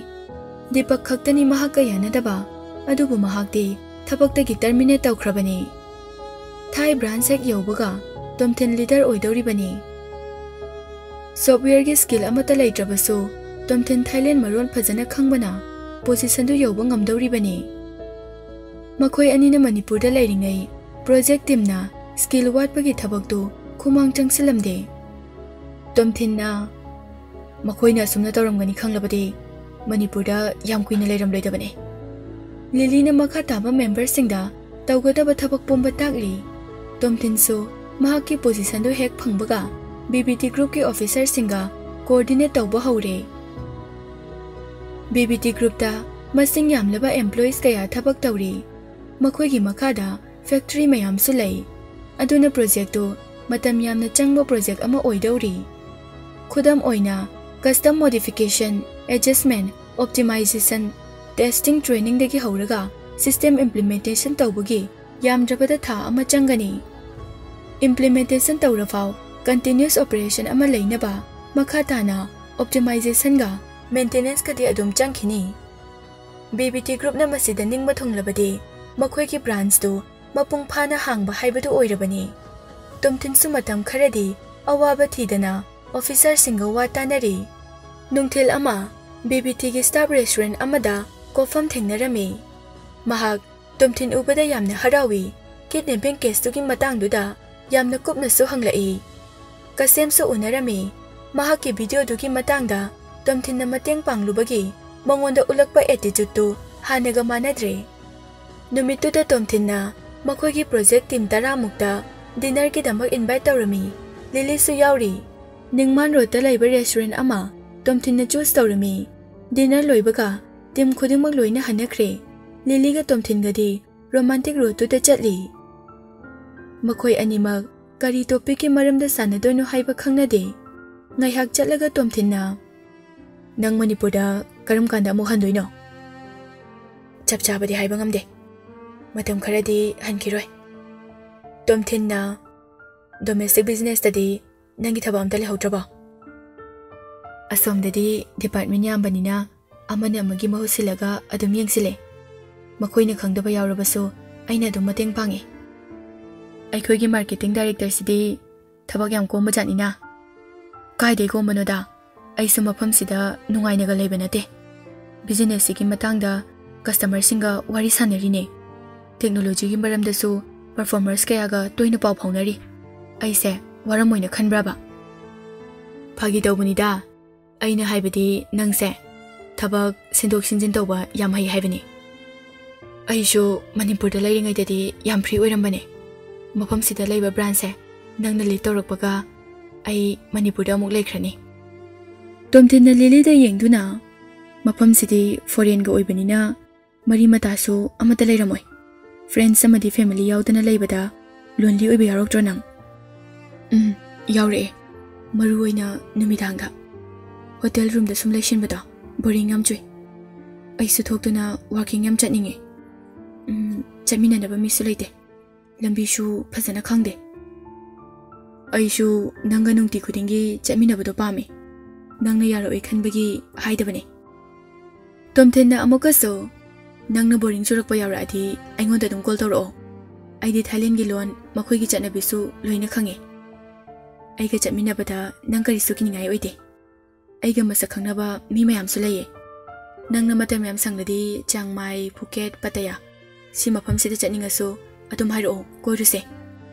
ꯗꯤꯄꯛ ꯈꯛꯇꯅꯤ ꯃꯍꯥꯛꯀ ꯌꯥꯅꯗꯕ, ꯑꯗꯨꯕꯨ ꯃꯍꯥꯛꯇꯤ ꯊꯕꯛꯇꯒꯤ ꯇꯔꯃꯤꯅꯦꯠ ꯇꯧꯈ꯭ꯔꯕꯅꯤ꯫ ꯊꯥꯏ ꯕ꯭ꯔꯥꯟꯁ ꯍꯦꯛ ꯌꯧꯕꯒ ꯇꯣꯝꯊꯤꯟ ꯂꯤꯗꯔ ꯑꯣꯏꯗꯧꯔꯤꯕꯅꯤ꯫ ꯁꯣꯐꯋꯦꯌꯔꯒꯤ ꯁ꯭ꯀꯤꯜ ꯑꯃꯠꯇ ꯂꯩꯇ꯭ꯔꯕꯁꯨ ꯇꯣꯝꯊꯤꯟ ꯊꯥꯏꯂꯦꯟ ꯃꯔꯣꯟ ꯐꯖꯅ ꯈꯪꯕꯅ ꯄꯣꯖꯤꯁꯟꯗꯨ ꯌꯧꯕ ꯉꯝꯗꯧꯔꯤꯕꯅꯤ꯫ ꯃꯈꯣꯏ ꯑꯅꯤꯅ ꯃꯅꯤꯄꯨꯔꯗ ꯂꯩꯔꯤꯉꯩ ꯄ꯭ꯔꯣꯖꯦꯛ ꯇꯤꯝꯅ ꯁ꯭ꯀꯤꯜ ꯋꯥꯠꯄꯒꯤ ꯊꯕꯛꯇꯨ ꯈꯨꯃꯥꯡ ꯆꯪꯁꯤꯜꯂꯝꯗꯦ꯫ ꯇꯣꯝꯊꯤꯟꯅ, "ꯃꯈꯣꯏꯅ ꯑꯁꯨꯝꯅ ꯇꯧꯔꯝꯒꯅꯤ ꯈꯪꯂꯕꯗꯤ ꯃꯅꯤꯄꯨꯔꯗ ꯌꯥꯝ ꯀꯨꯏꯅ ꯂꯩꯔꯝꯂꯣꯏꯗꯕꯅꯤ꯫" ꯂꯤꯂꯤꯅ ꯃꯈꯥ ꯇꯥꯕ ꯃꯦꯝꯕꯔꯁꯤꯡꯗ ꯇꯧꯒꯗꯕ ꯊꯕꯛ ꯄꯨꯝꯕ ꯇꯥꯛꯂꯤ꯫ ꯇꯣꯝꯊꯤꯟꯁꯨ ꯃꯍꯥꯛꯀꯤ ꯄꯣꯖꯤꯁꯟꯗꯨ ꯍꯦꯛ ꯐꯪꯕꯒ ꯕꯤ ꯕꯤ ꯇꯤ ꯒ꯭ꯔꯨꯞꯀꯤ ꯑꯣꯐꯤꯁꯔꯁꯤꯡꯒ ꯀꯣꯑꯣꯔꯗꯤꯅꯦꯠ ꯇꯧꯕ ꯍꯧꯔꯦ꯫ ꯕꯤ ꯕꯤ ꯇꯤ ꯒ꯭ꯔꯨꯞꯇ ꯃꯁꯤꯡ ꯌꯥꯝꯂꯕ ꯑꯦꯝꯄ꯭ꯂꯣꯌꯤꯁ ꯀꯌꯥ ꯊꯕꯛ ꯇꯧꯔꯤ꯫ ꯃꯈꯣꯏꯒꯤ ꯃꯈꯥꯗ ꯐꯦꯛꯇꯔꯤ ꯃꯌꯥꯝꯁꯨ ꯂꯩ꯫ ꯑꯗꯨꯅ ꯄ꯭ꯔꯣꯖꯦꯛꯇꯨ ꯃꯇꯝ ꯌꯥꯝꯅ ꯆꯪꯕ ꯄ꯭ꯔꯣꯖꯦꯛ ꯑꯃ ꯑꯣꯏꯗꯧꯔꯤ꯫ ꯈꯨꯗꯝ ꯑꯣꯏꯅ, custom modification, adjustment, optimisation, testing, ꯇ꯭ꯔꯦꯅꯤꯡꯗꯒꯤ ꯍꯧꯔꯒ ꯁꯤꯁꯇꯦꯝ ꯏꯝꯄ꯭ꯂꯤꯃꯦꯟꯇꯦꯁꯟ ꯇꯧꯕꯒꯤ ꯌꯥꯝꯗ꯭ꯔꯕꯗ ꯊꯥ ꯑꯃ ꯆꯪꯒꯅꯤ꯫ ꯏꯝꯄ꯭ꯂꯤꯃꯦꯟꯇꯦꯁꯟ ꯇꯧꯔꯐꯥꯎ ꯀꯟꯇꯤꯅ꯭ꯌꯨꯁ ꯑꯣꯄꯔꯦꯁꯟ ꯑꯃ ꯂꯩꯅꯕ ꯃꯈꯥ ꯇꯥꯅ ꯑꯣꯞꯇꯤꯃꯥꯏꯖꯦꯁꯟꯒ ꯃꯦꯟꯇꯦꯅꯦꯟꯁꯀꯗꯤ ꯑꯗꯨꯝ ꯆꯪꯈꯤꯅꯤ꯫ ꯕꯤ ꯕꯤ ꯇꯤ ꯒ꯭ꯔꯨꯞꯅ ꯃꯁꯤꯗ ꯅꯤꯡꯕ ꯊꯨꯡꯂꯕꯗꯤ ꯃꯈꯣꯏꯒꯤ ꯕ꯭ꯔꯥꯟꯁꯇꯨ ꯃꯄꯨꯡ ꯐꯥꯅ ꯍꯥꯡꯕ ꯍꯥꯏꯕꯗꯨ ꯑꯣꯏꯔꯕꯅꯤ꯫ ꯇꯣꯝꯊꯤꯟꯁꯨ ꯃꯇꯝ ꯈꯔꯗꯤ ꯑꯋꯥꯕ ꯊꯤꯗꯅ ꯑꯣꯐꯤꯁꯔꯁꯤꯡꯒ ꯋꯥ ꯇꯥꯅꯔꯤ꯫ ꯅꯨꯡꯊꯤꯜ ꯑꯃ ꯕꯤ ꯕꯤ ꯇꯤꯒꯤ ꯁ꯭ꯇꯥꯐ ꯔꯦꯁꯇꯨꯔꯦꯟ ꯑꯃꯗ ꯀꯣꯐꯝ ꯊꯦꯡꯅꯔꯝꯃꯤ꯫ ꯃꯍꯥꯛ ꯇꯣꯝꯊꯤꯟ ꯎꯕꯗ ꯌꯥꯝꯅ ꯍꯔꯥꯎꯏ꯫ ꯀꯤꯗꯅꯦꯄꯤꯡ ꯀꯦꯁꯇꯨꯒꯤ ꯃꯇꯥꯡꯗꯨꯗ ꯌꯥꯝꯅ ꯀꯨꯞꯅꯁꯨ ꯍꯪꯂꯛꯏ꯫ ꯀꯁꯦꯝꯁꯨ ꯎꯅꯔꯝꯃꯤ꯫ ꯃꯍꯥꯛꯀꯤ ꯚꯤꯗꯤꯑꯣꯗꯨꯒꯤ ꯃꯇꯥꯡꯗ ꯇꯣꯝꯊꯤꯟꯅ ꯃꯇꯦꯡ ꯄꯥꯡꯂꯨꯕꯒꯤ ꯃꯉꯣꯟꯗ ꯎꯠꯂꯛꯄ ꯑꯦꯇꯤꯆꯨꯗꯇꯨ ꯍꯥꯟꯅꯒ ꯃꯥꯟꯅꯗ꯭ꯔꯦ꯫ ꯅꯨꯃꯤꯠꯇꯨꯗ ꯇꯣꯝꯊꯤꯟꯅ ꯃꯈꯣꯏꯒꯤ ꯄ꯭ꯔꯣꯖꯦꯛ ꯇꯤꯝ ꯇꯔꯥꯃꯨꯛꯇ ꯗꯤꯅꯔꯒꯤꯗꯃꯛ ꯏꯟꯚꯥꯏꯠ ꯇꯧꯔꯝꯃꯤ꯫ ꯂꯤꯂꯤꯁꯨ ꯌꯥꯎꯔꯤ꯫ ꯅꯤꯡꯃꯥꯟ ꯔꯣꯗꯇ ꯂꯩꯕ ꯔꯦꯁꯇꯨꯔꯦꯟ ꯑꯃ ꯇꯣꯝꯊꯤꯟꯅ ꯆꯨꯁ ꯇꯧꯔꯝꯃꯤ꯫ ꯗꯤꯅꯔ ꯂꯣꯏꯕꯒ ꯇꯤꯝ ꯈꯨꯗꯤꯡꯃꯛ ꯂꯣꯏꯅ ꯍꯟꯅꯈ꯭ꯔꯦ꯫ ꯂꯤꯂꯤꯒ ꯇꯣꯝꯊꯤꯟꯒꯗꯤ ꯔꯣꯃꯥꯟꯇꯤꯛ ꯔꯣꯗꯇꯨꯗ ꯆꯠꯂꯤ꯫ ꯃꯈꯣꯏ ꯑꯅꯤꯃꯛ ꯀꯔꯤ ꯇꯣꯄꯤꯛꯀꯤ ꯃꯔꯝꯗ ꯁꯥꯟꯅꯗꯣꯏꯅꯣ ꯍꯥꯏꯕ ꯈꯪꯅꯗꯦ꯫ ꯉꯥꯏꯍꯥꯛ ꯆꯠꯂꯒ ꯇꯣꯝꯊꯤꯟꯅ, "ꯅꯪ ꯃꯅꯤꯄꯨꯔꯗ ꯀꯔꯝ ꯀꯥꯟꯗ ꯑꯃꯨꯛ ꯍꯟꯗꯣꯏꯅꯣ?" "ꯆꯞ ꯆꯥꯕꯗꯤ ꯍꯥꯏꯕ ꯉꯝꯗꯦ꯫ ꯃꯇꯝ ꯈꯔꯗꯤ ꯍꯟꯈꯤꯔꯣꯏ꯫" ꯇꯣꯝꯊꯤꯟꯅ, "ꯗꯣꯃꯦꯁꯇꯤꯛ ꯕꯤꯖꯤꯅꯦꯁꯇꯗꯤ ꯅꯪꯒꯤ ꯊꯕꯛ ꯑꯝꯇ ꯂꯩꯍꯧꯗ꯭ꯔꯕꯣ?" "ꯑꯁꯣꯝꯗꯗꯤ ꯗꯤꯄꯥꯔꯠꯃꯦꯟ ꯌꯥꯝꯕꯅꯤꯅ ꯑꯃꯅ ꯑꯃꯒꯤ ꯃꯍꯨꯠ ꯁꯤꯜꯂꯒ ꯑꯗꯨꯝ ꯌꯦꯡꯁꯤꯜꯂꯦ꯫ ꯃꯈꯣꯏꯅ ꯈꯪꯗꯕ ꯌꯥꯎꯔꯕꯁꯨ ꯑꯩꯅ ꯑꯗꯨꯝ ꯃꯇꯦꯡ ꯄꯥꯡꯉꯦ꯫ ꯑꯩꯈꯣꯏꯒꯤ ꯃꯥꯔꯀꯦꯇꯤꯡ ꯗꯥꯏꯔꯦꯛꯇꯔꯁꯤꯗꯤ ꯊꯕꯛ ꯌꯥꯝ ꯀꯣꯝꯕ ꯖꯥꯠꯅꯤꯅ꯫" "ꯀꯥꯏꯗꯩ ꯀꯣꯝꯕꯅꯣꯗ? ꯑꯩꯁꯨ ꯃꯐꯝꯁꯤꯗ ꯅꯨꯡꯉꯥꯏꯅꯒ ꯂꯩꯕ ꯅꯠꯇꯦ꯫ ꯕꯤꯖꯤꯅꯦꯁꯁꯤꯒꯤ ꯃꯇꯥꯡꯗ ꯀꯁꯇꯃꯔꯁꯤꯡꯒ ꯋꯥꯔꯤ ꯁꯥꯟꯅꯔꯤꯅꯦ꯫ ꯇꯦꯛꯅꯣꯂꯣꯖꯤꯒꯤ ꯃꯔꯝꯗꯁꯨ ꯄꯔꯐꯣꯔꯃꯔꯁ ꯀꯌꯥꯒ ꯇꯣꯏꯅ ꯄꯥꯎ ꯐꯥꯎꯅꯔꯤ꯫ ꯑꯩꯁꯦ ꯋꯥꯔꯝꯃꯣꯏꯅ ꯈꯟꯕ꯭ꯔꯕ?" "ꯐꯥꯒꯤ ꯇꯧꯕꯅꯤꯗ꯫ ꯑꯩꯅ ꯍꯥꯏꯕꯗꯤ ꯅꯪꯁꯦ ꯊꯕꯛ ꯁꯤꯟꯗꯣꯛ ꯁꯤꯟꯖꯤꯟ ꯇꯧꯕ ꯌꯥꯝ ꯍꯩ ꯍꯥꯏꯕꯅꯤ꯫ ꯑꯩꯁꯨ ꯃꯅꯤꯄꯨꯔꯗ ꯂꯩꯔꯤꯉꯩꯗꯗꯤ ꯌꯥꯝ ꯐ꯭ꯔꯤ ꯑꯣꯏꯔꯝꯕꯅꯦ꯫ ꯃꯐꯝꯁꯤꯗ ꯂꯩꯕ ꯕ꯭ꯔꯥꯟꯁꯁꯦ ꯅꯪꯅ ꯂꯤꯗ ꯇꯧꯔꯛꯄꯒ ꯑꯩ ꯃꯅꯤꯄꯨꯔꯗ ꯑꯃꯨꯛ ꯂꯩꯈ꯭ꯔꯅꯤ꯫ ꯇꯣꯝꯊꯤꯟꯅ ꯂꯤꯂꯤꯗ ꯌꯦꯡꯗꯨꯅ, "ꯃꯐꯝꯁꯤꯗꯤ ꯐꯣꯔꯦꯟꯒ ꯑꯣꯏꯕꯅꯤꯅ ꯃꯔꯤ ꯃꯇꯥꯁꯨ ꯑꯃꯠꯇ ꯂꯩꯔꯝꯃꯣꯏ꯫ ꯐ꯭ꯔꯦꯟꯁ ꯑꯃꯗꯤ ꯐꯦꯃꯤꯂꯤ ꯌꯥꯎꯗꯅ ꯂꯩꯕꯗ ꯂꯣꯟꯂꯤ ꯑꯣꯏꯕ ꯌꯥꯎꯔꯛꯇ꯭ꯔꯣ ꯅꯪ?" "ꯎꯝ, ꯌꯥꯎꯔꯛꯑꯦ꯫ ꯃꯔꯨ ꯑꯣꯏꯅ ꯅꯨꯃꯤꯗꯥꯡꯗ ꯍꯣꯇꯦꯜ ꯔꯨꯝꯗ ꯁꯨꯝ ꯂꯩꯁꯤꯟꯕꯗꯣ ꯕꯣꯔꯤꯡ ꯌꯥꯝ ꯆꯨꯏ꯫ ꯑꯩꯁꯨ ꯊꯣꯛꯇꯨꯅ ꯋꯥꯀꯤꯡ ꯌꯥꯝ ꯆꯠꯅꯤꯡꯉꯦ꯫ ꯎꯝ, ꯆꯠꯃꯤꯟꯅꯅꯕ ꯃꯤꯁꯨ ꯂꯩꯇꯦ꯫ ꯂꯝꯕꯤꯁꯨ ꯐꯖꯅ ꯈꯪꯗꯦ꯫ ꯑꯩꯁꯨ ꯅꯪꯒ ꯅꯨꯡꯇꯤ ꯈꯨꯗꯤꯡꯒꯤ ꯆꯠꯃꯤꯟꯅꯕꯗꯣ ꯄꯥꯝꯃꯤ꯫ ꯅꯪꯅ ꯌꯥꯔꯛꯑꯣꯏ ꯈꯟꯕꯒꯤ ꯍꯥꯏꯗꯕꯅꯦ꯫" ꯇꯣꯝꯊꯤꯟꯅ ꯑꯃꯨꯛꯀꯁꯨ, "ꯅꯪꯅ ꯕꯣꯔꯤꯡ ꯆꯨꯔꯛꯄ ꯌꯥꯎꯔꯛꯑꯗꯤ ꯑꯩꯉꯣꯟꯗ ꯑꯗꯨꯝ ꯀꯣꯜ ꯇꯧꯔꯛꯑꯣ꯫ ꯑꯩꯗꯤ ꯊꯥꯏꯂꯦꯟꯒꯤ ꯂꯣꯟ, ꯃꯈꯣꯏꯒꯤ ꯆꯠꯅꯕꯤꯁꯨ ꯂꯣꯏꯅ ꯈꯪꯉꯦ꯫ ꯑꯩꯒ ꯆꯠꯃꯤꯟꯅꯕꯗ ꯅꯪ ꯀꯔꯤꯁꯨ ꯀꯤꯅꯤꯡꯉꯥꯏ ꯑꯣꯏꯗꯦ꯫ ꯑꯩꯒ ꯃꯁꯛ ꯈꯪꯅꯕ ꯃꯤ ꯃꯌꯥꯝꯁꯨ ꯂꯩꯌꯦ꯫ ꯅꯪꯅ ꯃꯇꯝ ꯌꯥꯝ ꯁꯪꯂꯗꯤ ꯆꯤꯌꯥꯡ ꯃꯥꯏ, ꯐꯨꯀꯦꯠ, ꯄꯇꯌꯥ, ꯁꯤ ꯃꯐꯝꯁꯤꯗ ꯆꯠꯅꯤꯡꯉꯁꯨ ꯑꯗꯨꯝ ꯍꯥꯏꯔꯛꯑꯣ, ꯀꯣꯏꯔꯨꯁꯦ꯫"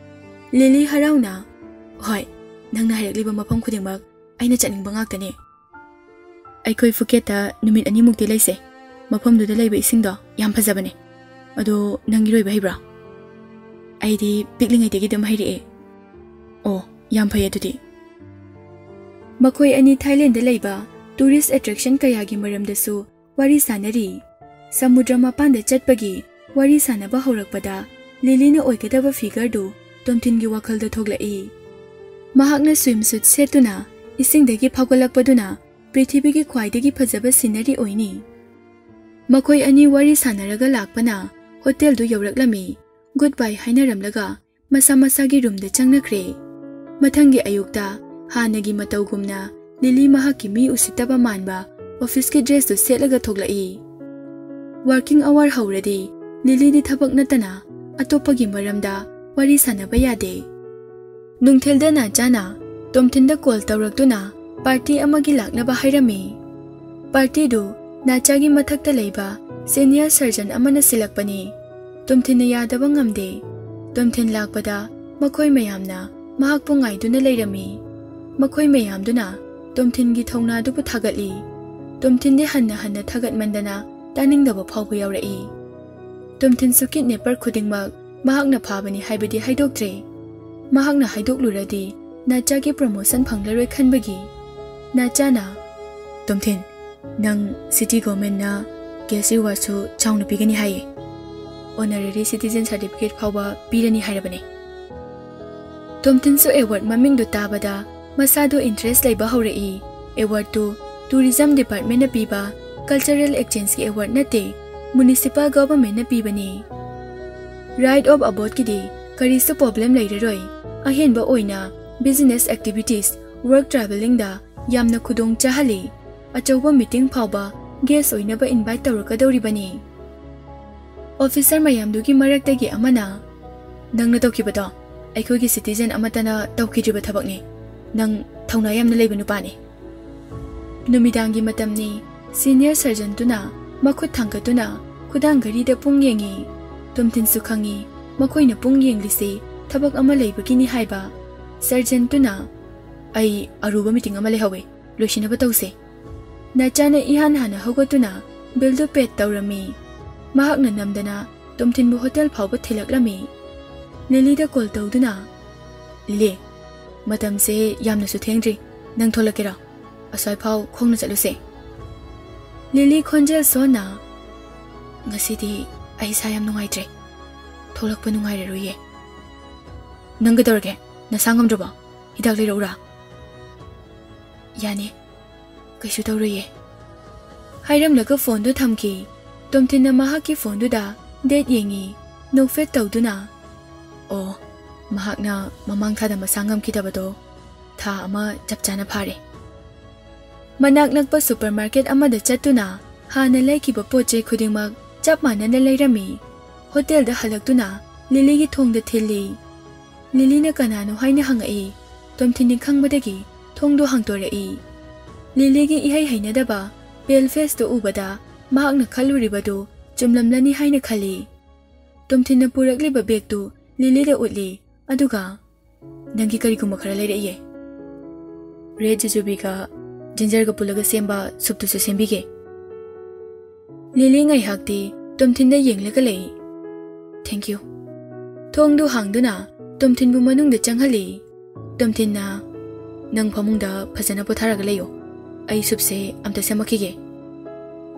ꯂꯤꯂꯤ ꯍꯔꯥꯎꯅ, "ꯍꯣꯏ, ꯅꯪꯅ ꯍꯥꯏꯔꯛꯂꯤꯕ ꯃꯐꯝ ꯈꯨꯗꯤꯡꯃꯛ ꯑꯩꯅ ꯆꯠꯅꯤꯡꯕ ꯉꯥꯛꯇꯅꯦ꯫ ꯑꯩꯈꯣꯏ ꯐꯨꯀꯦꯠꯇ ꯅꯨꯃꯤꯠ ꯑꯅꯤꯃꯨꯛꯇꯤ ꯂꯩꯁꯦ꯫ ꯃꯐꯝꯗꯨꯗ ꯂꯩꯕ ꯏꯁꯤꯡꯗꯣ ꯌꯥꯝ ꯐꯖꯕꯅꯦ꯫ ꯑꯗꯣ ꯅꯪ ꯏꯔꯣꯏꯕ ꯍꯩꯕ꯭ꯔꯥ?" "ꯑꯩꯗꯤ ꯄꯤꯛꯂꯤꯉꯩꯗꯒꯤ ꯑꯗꯨꯝ ꯍꯩꯔꯛꯑꯦ꯫" "ꯑꯣ, ꯌꯥꯝ ꯐꯩ ꯑꯗꯨꯗꯤ꯫" ꯃꯈꯣꯏ ꯑꯅꯤ ꯊꯥꯏꯂꯦꯟꯗ ꯂꯩꯕ ꯇꯨꯔꯤꯁ ꯑꯦꯇ꯭ꯔꯦꯛꯁꯟ ꯀꯌꯥꯒꯤ ꯃꯔꯝꯗꯁꯨ ꯋꯥꯔꯤ ꯁꯥꯅꯔꯤ꯫ ꯁꯃꯨꯗ꯭ꯔ ꯃꯄꯥꯟꯗ ꯆꯠꯄꯒꯤ ꯋꯥꯔꯤ ꯁꯥꯅꯕ ꯍꯧꯔꯛꯄꯗ ꯂꯤꯂꯤꯅ ꯑꯣꯏꯒꯗꯕ ꯐꯤꯒꯔꯗꯨ ꯇꯣꯝꯊꯤꯟꯒꯤ ꯋꯥꯈꯜꯗ ꯊꯣꯛꯂꯛꯏ꯫ ꯃꯍꯥꯛꯅ ꯁ꯭ꯋꯤꯝ ꯁꯨꯠ ꯁꯦꯠꯇꯨꯅ ꯏꯁꯤꯡꯗꯒꯤ ꯐꯥꯎꯒꯠꯂꯛꯄꯗꯨꯅ ꯄ꯭ꯔꯤꯊꯤꯕꯤꯒꯤ ꯈ꯭ꯋꯥꯏꯗꯒꯤ ꯐꯖꯕ ꯁꯤꯅꯔꯤ ꯑꯣꯏꯅꯤ꯫ ꯃꯈꯣꯏ ꯑꯅꯤ ꯋꯥꯔꯤ ꯁꯥꯅꯔꯒ ꯂꯥꯛꯄꯅ ꯍꯣꯇꯦꯜꯗꯨ ꯌꯧꯔꯛꯂꯝꯃꯤ꯫ ꯒꯨꯗ ꯕꯥꯏ ꯍꯥꯏꯅꯔꯝꯂꯒ ꯃꯁꯥ ꯃꯁꯥꯒꯤ ꯔꯨꯝꯗ ꯆꯪꯅꯈ꯭ꯔꯦ꯫ ꯃꯊꯪꯒꯤ ꯑꯌꯨꯛꯇ ꯍꯥꯟꯅꯒꯤ ꯃꯇꯧꯒꯨꯝꯅ ꯂꯤꯂꯤ ꯃꯍꯥꯛꯀꯤ ꯃꯤ ꯎꯁꯤꯠꯇꯕ ꯃꯥꯟꯕ ꯑꯣꯐꯤꯁꯀꯤ ꯗ꯭ꯔꯦꯁꯇꯨ ꯁꯦꯠꯂꯒ ꯊꯣꯛꯂꯛꯏ꯫ ꯋꯥꯔꯀꯤꯡ ꯑꯋꯥꯔ ꯍꯧꯔꯗꯤ ꯂꯤꯂꯤꯗꯤ ꯊꯕꯛ ꯅꯠꯇꯅ ꯑꯇꯣꯞꯄꯒꯤ ꯃꯔꯝꯗ ꯋꯥꯔꯤ ꯁꯥꯟꯅꯕ ꯌꯥꯗꯦ꯫ ꯅꯨꯡꯊꯤꯜꯗ ꯅꯥꯆꯥꯅ ꯇꯣꯝꯊꯤꯟꯗ ꯀꯣꯜ ꯇꯧꯔꯛꯇꯨꯅ ꯄꯥꯔꯇꯤ ꯑꯃꯒꯤ ꯂꯥꯛꯅꯕ ꯍꯥꯏꯔꯝꯃꯤ꯫ ꯄꯥꯔꯇꯤꯗꯨ ꯅꯥꯆꯥꯒꯤ ꯃꯊꯛꯇ ꯂꯩꯕ ꯁꯦꯅꯤꯌꯔ ꯁꯔꯖꯟ ꯑꯃꯅ ꯁꯤꯜꯂꯛꯄꯅꯤ꯫ ꯇꯣꯝꯊꯤꯟꯅ ꯌꯥꯗꯕ ꯉꯝꯗꯦ꯫ ꯇꯣꯝꯊꯤꯟ ꯂꯥꯛꯄꯗ ꯃꯈꯣꯏ ꯃꯌꯥꯝꯅ ꯃꯍꯥꯛꯄꯨ ꯉꯥꯏꯗꯨꯅ ꯂꯩꯔꯝꯃꯤ꯫ ꯃꯈꯣꯏ ꯃꯌꯥꯝꯗꯨꯅ ꯇꯣꯝꯊꯤꯟꯒꯤ ꯊꯧꯅꯥꯗꯨꯕꯨ ꯊꯥꯒꯠꯂꯤ꯫ ꯇꯣꯝꯊꯤꯟꯗꯤ ꯍꯟꯅ ꯍꯟꯅ ꯊꯥꯒꯠꯃꯟꯗꯅ ꯇꯥꯅꯤꯡꯗꯕ ꯐꯥꯎꯕ ꯌꯥꯎꯔꯛꯏ꯫ ꯇꯣꯝꯊꯤꯟꯁꯨ ꯀꯤꯗꯅꯦꯄꯔ ꯈꯨꯗꯤꯡꯃꯛ ꯃꯍꯥꯛꯅ ꯐꯥꯕꯅꯤ ꯍꯥꯏꯕꯗꯤ ꯍꯥꯏꯗꯣꯛꯇ꯭ꯔꯦ꯫ ꯃꯍꯥꯛꯅ ꯍꯥꯏꯗꯣꯛꯂꯨꯔꯗꯤ ꯅꯥꯆꯥꯒꯤ ꯄ꯭ꯔꯣꯃꯣꯁꯟ ꯐꯪꯂꯔꯣꯏ ꯈꯟꯕꯒꯤ ꯅꯥꯆꯥꯅ, "ꯇꯣꯝꯊꯤꯟ, ꯅꯪ ꯁꯤꯇꯤ ꯒꯣꯔꯃꯦꯟꯅ ꯀꯦꯁ ꯔꯤꯋꯥꯔꯗꯁꯨ ꯆꯥꯎꯅ ꯄꯤꯒꯅꯤ ꯍꯥꯏꯌꯦ, ꯑꯣꯅꯔꯦꯔꯤ ꯁꯤꯇꯤꯖꯦꯟ ꯁꯥꯔꯇꯤꯐꯤꯀꯦꯠ ꯐꯥꯎꯕ ꯄꯤꯔꯅꯤ ꯍꯥꯏꯔꯕꯅꯦ꯫" ꯇꯣꯝꯊꯤꯟꯁꯨ ꯑꯦꯋꯥꯔꯗ ꯃꯃꯤꯡꯗꯨ ꯇꯥꯕꯗ ꯃꯁꯥꯗꯨ ꯏꯟꯇꯔꯦꯁ ꯂꯩꯕ ꯍꯧꯔꯛꯏ꯫ ꯑꯦꯋꯥꯔꯗꯇꯨ ꯇꯨꯔꯤꯖꯝ ꯗꯤꯄꯥꯔꯠꯃꯦꯟꯅ ꯄꯤꯕ ꯀꯜꯆꯔꯦꯜ ꯑꯦꯛꯆꯦꯟꯖꯀꯤ ꯑꯦꯋꯥꯔꯗ ꯅꯠꯇꯦ, ꯃ꯭ꯌꯨꯅꯤꯁꯤꯄꯥꯜ ꯒꯚꯔꯟꯃꯦꯟꯠꯅ ꯄꯤꯕꯅꯤ꯫ ꯔꯥꯏꯠ ꯑꯣꯐ ꯑꯕꯣꯠꯀꯤꯗꯤ ꯀꯔꯤꯁꯨ ꯄ꯭ꯔꯣꯕ꯭ꯂꯦꯝ ꯂꯩꯔꯔꯣꯏ꯫ ꯑꯍꯦꯟꯕ ꯑꯣꯏꯅ ꯕꯤꯖꯤꯅꯦꯁ ꯑꯦꯛꯇꯤꯚꯤꯇꯤꯁ, ꯋꯔꯛ ꯇ꯭ꯔꯥꯚꯦꯂꯤꯡꯗ ꯌꯥꯝꯅ ꯈꯨꯗꯣꯡ ꯆꯥꯍꯜꯂꯤ꯫ ꯑꯆꯧꯕ ꯃꯤꯇꯤꯡ ꯐꯥꯎꯕ ꯒꯦꯁ ꯑꯣꯏꯅꯕ ꯏꯟꯚꯥꯏꯠ ꯇꯧꯔꯛꯀꯗꯧꯔꯤꯕꯅꯤ꯫ ꯑꯣꯐꯤꯁꯔ ꯃꯌꯥꯝꯗꯨꯒꯤ ꯃꯔꯛꯇꯒꯤ ꯑꯃꯅ, "ꯅꯪꯅ ꯇꯧꯈꯤꯕꯗꯣ ꯑꯩꯈꯣꯏꯒꯤ ꯁꯤꯇꯤꯖꯦꯟ ꯑꯃꯠꯇꯅ ꯇꯧꯈꯤꯗ꯭ꯔꯤꯕ ꯊꯕꯛꯅꯤ꯫ ꯅꯪ ꯊꯧꯅꯥ ꯌꯥꯝꯅ ꯂꯩꯕ ꯅꯨꯄꯥꯅꯤ꯫" ꯅꯨꯃꯤꯗꯥꯡꯒꯤ ꯃꯇꯝꯅꯤ꯫ ꯁꯤꯅꯤꯌꯔ ꯁꯔꯖꯟꯇꯨꯅ ꯃꯈꯨꯠ ꯊꯥꯡꯒꯠꯇꯨꯅ ꯈꯨꯗꯥꯡ ꯘꯔꯤꯗ ꯄꯨꯡ ꯌꯦꯡꯉꯤ꯫ ꯇꯣꯝꯊꯤꯟꯁꯨ ꯈꯪꯉꯤ ꯃꯈꯣꯏꯅ ꯄꯨꯡ ꯌꯦꯡꯂꯤꯁꯤ ꯊꯕꯛ ꯑꯃ ꯂꯩꯕꯒꯤꯅꯤ ꯍꯥꯏꯕ꯫ ꯁꯔꯖꯟꯇꯨꯅ, "ꯑꯩ ꯑꯔꯨꯕ ꯃꯤꯇꯤꯡ ꯑꯃ ꯂꯩꯍꯧꯋꯦ, ꯂꯣꯏꯁꯤꯟꯅꯕ ꯇꯧꯁꯦ꯫" ꯅꯥꯆꯥꯅ ꯏꯍꯥꯟ ꯍꯥꯟꯅ ꯍꯧꯒꯠꯇꯨꯅ ꯕꯤꯜꯗꯨ ꯄꯦꯗ ꯇꯧꯔꯝꯃꯤ꯫ ꯃꯍꯥꯛꯅ ꯅꯝꯗꯅ ꯇꯣꯝꯊꯤꯟꯕꯨ ꯍꯣꯇꯦꯜ ꯐꯥꯎꯕ ꯊꯤꯜꯂꯛꯂꯝꯃꯤ꯫ ꯂꯤꯂꯤꯗ ꯀꯣꯜ ꯇꯧꯗꯨꯅ, "ꯂꯤꯂꯤ, ꯃꯇꯝꯁꯦ ꯌꯥꯝꯅꯁꯨ ꯊꯦꯡꯗ꯭ꯔꯤ, ꯅꯪ ꯊꯣꯛꯂꯛꯀꯦꯔꯥ? ꯑꯁ꯭ꯋꯥꯏꯐꯥꯎ ꯈꯣꯡꯅ ꯆꯠꯂꯨꯁꯦ꯫" ꯂꯤꯂꯤ ꯈꯣꯟꯖꯦꯜ ꯁꯣꯟꯅ, "ꯉꯁꯤꯗꯤ ꯑꯩ ꯏꯁꯥ ꯌꯥꯝ ꯅꯨꯡꯉꯥꯏꯇ꯭ꯔꯦ, ꯊꯣꯛꯂꯛꯄ ꯅꯨꯡꯉꯥꯏꯔꯔꯣꯏꯌꯦ꯫" "ꯅꯪ ꯀꯩꯗꯧꯔꯒꯦ? ꯅꯁꯥ ꯉꯝꯗ꯭ꯔꯕꯣ? ꯍꯤꯗꯥꯛ ꯂꯩꯔꯛꯎꯔꯥ?" "ꯌꯥꯅꯤ, ꯀꯩꯁꯨ ꯇꯧꯔꯣꯏꯌꯦ꯫" ꯍꯥꯏꯔꯝꯂꯒ ꯐꯣꯟꯗꯨ ꯊꯝꯈꯤ꯫ ꯇꯣꯝꯊꯤꯟꯅ ꯃꯍꯥꯛꯀꯤ ꯐꯣꯟꯗꯨꯗ ꯗꯦꯠ ꯌꯦꯡꯉꯤ꯫ ꯅꯣꯛꯐꯦꯠ ꯇꯧꯗꯨꯅ, "ꯑꯣ, ꯃꯍꯥꯛꯅ ꯃꯃꯥꯡ ꯊꯥꯗ ꯃꯁꯥ ꯉꯝꯈꯤꯗꯕꯗꯣ ꯊꯥ ꯑꯃ ꯆꯞ ꯆꯥꯅ ꯐꯥꯔꯦ꯫" ꯃꯅꯥꯛ ꯅꯛꯄ ꯁꯨꯄꯔꯃꯥꯔꯀꯦꯠ ꯑꯃꯗ ꯆꯠꯇꯨꯅ ꯍꯥꯟꯅ ꯂꯩꯈꯤꯕ ꯄꯣꯠ ꯆꯩ ꯈꯨꯗꯤꯡꯃꯛ ꯆꯞ ꯃꯥꯟꯅꯅ ꯂꯩꯔꯝꯃꯤ꯫ ꯍꯣꯇꯦꯜꯗ ꯍꯜꯂꯛꯇꯨꯅ ꯂꯤꯂꯤꯒꯤ ꯊꯣꯡꯗ ꯊꯤꯜꯂꯤ꯫ ꯂꯤꯂꯤꯅ ꯀꯅꯥꯅꯣ ꯍꯥꯏꯅ ꯍꯪꯉꯛꯏ꯫ ꯇꯣꯝꯊꯤꯟꯅ ꯈꯪꯕꯗꯒꯤ ꯊꯣꯡꯗꯨ ꯍꯥꯡꯗꯣꯔꯛꯏ꯫ ꯂꯤꯂꯤꯒꯤ ꯏꯍꯩ ꯍꯩꯅꯗꯕ ꯄꯦꯜ ꯐꯦꯁꯇꯨ ꯎꯕꯗ ꯃꯍꯥꯛꯅ ꯈꯜꯂꯨꯔꯤꯕꯗꯨ ꯆꯨꯝꯂꯝꯂꯅꯤ ꯍꯥꯏꯅ ꯈꯜꯂꯤ꯫ ꯇꯣꯝꯊꯤꯟꯅ ꯄꯨꯔꯛꯂꯤꯕ ꯕꯦꯒꯇꯨ ꯂꯤꯂꯤꯗ ꯎꯠꯂꯤ, ꯑꯗꯨꯒ, "ꯅꯪꯒꯤ ꯀꯔꯤꯒꯨꯝꯕ ꯈꯔ ꯂꯩꯔꯛꯏꯌꯦ꯫ ꯔꯦꯗ ꯖꯨꯖꯨꯕꯤꯒ ꯖꯤꯟꯖꯔꯒ ꯄꯨꯜꯂꯒ ꯁꯦꯝꯕ ꯁꯨꯞꯇꯨꯁꯨ ꯁꯦꯝꯕꯤꯒꯦ꯫" ꯂꯤꯂꯤ ꯉꯥꯏꯍꯥꯛꯇꯤ ꯇꯣꯝꯊꯤꯟꯗ ꯌꯦꯡꯂꯒ ꯂꯩ꯫ "Thank you꯫" ꯊꯣꯡꯗꯨ ꯍꯥꯡꯗꯨꯅ ꯇꯣꯝꯊꯤꯟꯕꯨ ꯃꯅꯨꯡꯗ ꯆꯪꯍꯜꯂꯤ꯫ ꯇꯣꯝꯊꯤꯟꯅ, "ꯅꯪ ꯐꯃꯨꯡꯗ ꯐꯖꯅ ꯄꯣꯊꯥꯔꯒ ꯂꯩꯌꯣ, ꯑꯩ ꯁꯨꯞꯁꯦ ꯑꯝꯇ ꯁꯦꯝꯃꯛꯈꯤꯒꯦ꯫"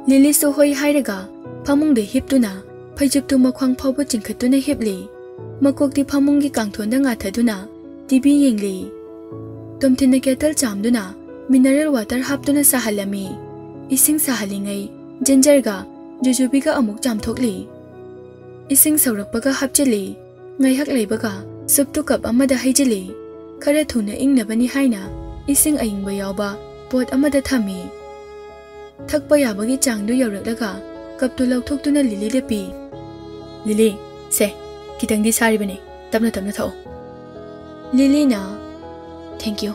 ꯂꯤꯂꯤꯁꯨ ꯍꯣꯏ ꯍꯥꯏꯔꯒ ꯐꯃꯨꯡꯗ ꯍꯤꯞꯇꯨꯅ ꯐꯩꯖꯨꯞꯇꯨ ꯃꯈ꯭ꯋꯥꯡ ꯐꯥꯎꯕ ꯆꯤꯡꯈꯠꯇꯨꯅ ꯍꯤꯞꯂꯤ꯫ ꯃꯀꯣꯛꯇꯤ ꯐꯃꯨꯡꯒꯤ ꯀꯥꯡꯊꯣꯟꯗ ꯉꯥꯊꯗꯨꯅ ꯇꯤ ꯚꯤ ꯌꯦꯡꯂꯤ꯫ ꯇꯣꯝꯊꯤꯟꯅ ꯀꯦꯇꯜ ꯆꯥꯝꯗꯨꯅ ꯃꯤꯅꯔꯦꯜ ꯋꯥꯇꯔ ꯍꯥꯞꯇꯨꯅ ꯁꯥꯍꯜꯂꯝꯃꯤ꯫ ꯏꯁꯤꯡ ꯁꯥꯍꯜꯂꯤꯉꯩ ꯖꯤꯟꯖꯔꯒ ꯖꯨꯖꯨꯕꯤꯒ ꯑꯃꯨꯛ ꯆꯥꯝꯊꯣꯛꯂꯤ꯫ ꯏꯁꯤꯡ ꯁꯧꯔꯛꯄꯒ ꯍꯥꯞꯆꯤꯜꯂꯤ꯫ ꯉꯥꯏꯍꯥꯛ ꯂꯩꯕꯒ ꯁꯨꯞꯇꯨ ꯀꯞ ꯑꯃꯗ ꯍꯩꯖꯤꯜꯂꯤ꯫ ꯈꯔ ꯊꯨꯅ ꯏꯪꯅꯕꯅꯤ ꯍꯥꯏꯅ ꯏꯁꯤꯡ ꯑꯏꯪꯕ ꯌꯥꯎꯕ ꯄꯣꯠ ꯑꯃꯗ ꯊꯝꯃꯤ꯫ ꯊꯛꯄ ꯌꯥꯕꯒꯤ ꯆꯥꯡꯗꯨ ꯌꯧꯔꯛꯂꯒ ꯀꯞꯇꯨ ꯂꯧꯊꯣꯛꯇꯨꯅ ꯂꯤꯂꯤꯗ ꯄꯤ꯫ "ꯂꯤꯂꯤ, ꯁꯦ, ꯈꯤꯇꯪꯗꯤ ꯁꯥꯔꯤꯕꯅꯦ, ꯇꯞꯅ ꯇꯞꯅ ꯊꯛꯑꯣ꯫" ꯂꯤꯂꯤꯅ, "Thank you"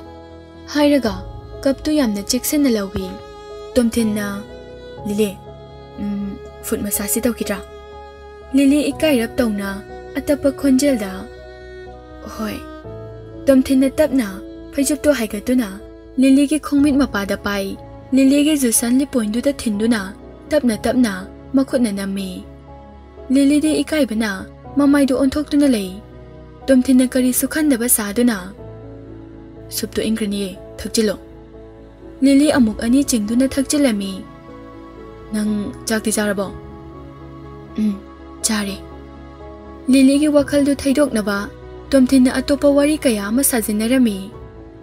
ꯍꯥꯏꯔꯒ ꯀꯞꯇꯨ ꯌꯥꯝꯅ ꯆꯦꯛꯁꯤꯟꯅ ꯂꯧꯏ꯫ ꯇꯣꯝꯊꯤꯟꯅ, "ꯂꯤꯂꯤ, ꯎꯝ, ꯐꯨꯠ ꯃꯁꯥꯖꯁꯤ ꯇꯧꯈꯤꯗ꯭ꯔꯥ?" ꯂꯤꯂꯤ ꯏꯀꯥꯏꯔꯞ ꯇꯧꯅ ꯑꯇꯞꯄ ꯈꯣꯟꯖꯦꯜꯗ, "ꯍꯣꯏ꯫" ꯇꯣꯝꯊꯤꯟꯅ ꯇꯞꯅ ꯐꯩꯖꯨꯞꯇꯨ ꯍꯥꯏꯒꯠꯇꯨꯅ ꯂꯤꯂꯤꯒꯤ ꯈꯣꯡꯃꯤꯠ ꯃꯄꯥꯗ ꯄꯥꯏ꯫ ꯂꯤꯂꯤꯒꯤ ꯖꯨꯁꯟ ꯂꯤꯞ ꯄꯣꯏꯟꯗꯨꯗ ꯊꯤꯟꯗꯨꯅ ꯇꯞꯅ ꯇꯞꯅ ꯃꯈꯨꯠꯅ ꯅꯝꯃꯤ꯫ ꯂꯤꯂꯤꯗꯤ ꯏꯀꯥꯏꯕꯅ ꯃꯃꯥꯏꯗꯨ ꯑꯣꯟꯊꯣꯛꯇꯨꯅ ꯂꯩ꯫ ꯇꯣꯝꯊꯤꯟꯅ ꯀꯔꯤꯁꯨ ꯈꯟꯗꯕ ꯁꯥꯗꯨꯅ, "ꯁꯨꯞꯇꯨ ꯏꯪꯈ꯭ꯔꯅꯤꯌꯦ, ꯊꯛꯆꯤꯜꯂꯣ꯫" ꯂꯤꯂꯤ ꯑꯃꯨꯛ ꯑꯅꯤ ꯆꯤꯡꯗꯨꯅ ꯊꯛꯆꯤꯜꯂꯝꯃꯤ꯫ "ꯅꯪ ꯆꯥꯛꯇꯤ ꯆꯥꯔꯕꯣ?" "ꯎꯝ, ꯆꯥꯔꯦ꯫" ꯂꯤꯂꯤꯒꯤ ꯋꯥꯈꯜꯗꯨ ꯊꯩꯗꯣꯛꯅꯕ ꯇꯣꯝꯊꯤꯟꯅ ꯑꯇꯣꯞꯄ ꯋꯥꯔꯤ ꯀꯌꯥ ꯑꯃ ꯁꯥꯖꯤꯟꯅꯔꯝꯃꯤ꯫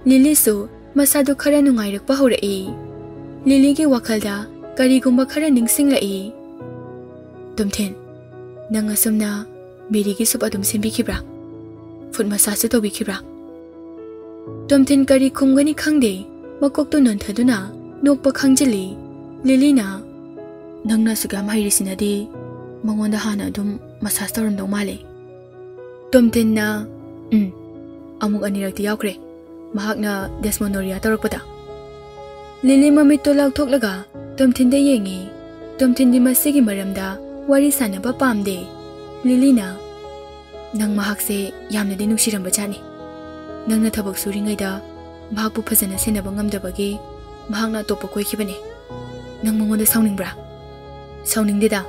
ꯂꯤꯂꯤꯁꯨ ꯃꯁꯥꯗꯨ ꯈꯔ ꯅꯨꯡꯉꯥꯏꯔꯛꯄ ꯍꯧꯔꯛꯏ꯫ ꯂꯤꯂꯤꯒꯤ ꯋꯥꯈꯜꯗ ꯀꯔꯤꯒꯨꯝꯕ ꯈꯔ ꯅꯤꯡꯁꯤꯡꯂꯛꯏ꯫ "ꯇꯣꯝꯊꯤꯟ, ꯅꯪ ꯑꯁꯨꯝꯅ ꯃꯦꯔꯤꯒꯤ ꯁꯨꯞ ꯑꯗꯨꯝ ꯁꯦꯝꯕꯤꯈꯤꯕ꯭ꯔꯥ? ꯐꯨꯠ ꯃꯁꯥꯖꯁꯨ ꯇꯧꯕꯤꯈꯤꯕ꯭ꯔꯥ?" ꯇꯣꯝꯊꯤꯟ ꯀꯔꯤ ꯈꯨꯝꯒꯅꯤ ꯈꯪꯗꯦ, ꯃꯀꯣꯛꯇꯨ ꯅꯣꯟꯊꯗꯨꯅ ꯅꯣꯛꯄ ꯈꯪꯖꯤꯜꯂꯤ꯫ ꯂꯤꯂꯤꯅ, "ꯅꯪꯅ ꯑꯁꯨꯛ ꯌꯥꯝ ꯍꯩꯔꯤꯁꯤꯅꯗꯤ ꯃꯉꯣꯟꯗ ꯍꯥꯟꯅ ꯑꯗꯨꯝ ꯃꯁꯥꯖ ꯇꯧꯔꯝꯗꯧ ꯃꯥꯜꯂꯦ꯫" ꯇꯣꯝꯊꯤꯟꯅ, "ꯎꯝ, ꯑꯃꯨꯛ ꯑꯅꯤꯔꯛꯇꯤ ꯌꯥꯎꯈ꯭ꯔꯦ, ꯃꯍꯥꯛꯅ ꯗꯦꯁꯃꯣꯅꯣꯔꯤꯌꯥ ꯇꯧꯔꯛꯄꯗ꯫" ꯂꯤꯂꯤ ꯃꯃꯤꯠꯇꯨ ꯂꯥꯎꯊꯣꯛꯂꯒ ꯇꯣꯝꯊꯤꯟꯗ ꯌꯦꯡꯉꯤ꯫ ꯇꯣꯝꯊꯤꯟꯗꯤ ꯃꯁꯤꯒꯤ ꯃꯔꯝꯗ ꯋꯥꯔꯤ ꯁꯥꯟꯅꯕ ꯄꯥꯝꯗꯦ꯫ ꯂꯤꯂꯤꯅ, "ꯅꯪ ꯃꯍꯥꯛꯁꯦ ꯌꯥꯝꯅꯗꯤ ꯅꯨꯡꯁꯤꯔꯝꯕ ꯖꯥꯠꯅꯤ꯫ ꯅꯪꯅ ꯊꯕꯛ ꯁꯨꯔꯤꯉꯩꯗ ꯃꯍꯥꯛꯄꯨ ꯐꯖꯅ ꯁꯦꯟꯅꯕ ꯉꯝꯗꯕꯒꯤ ꯃꯍꯥꯛꯅ ꯑꯇꯣꯞꯄ ꯀꯣꯏꯈꯤꯕꯅꯤ꯫ ꯅꯪ ꯃꯉꯣꯟꯗ ꯁꯥꯎꯅꯤꯡꯕ꯭ꯔꯥ?" "ꯁꯥꯎꯅꯤꯡꯗꯦꯗ꯫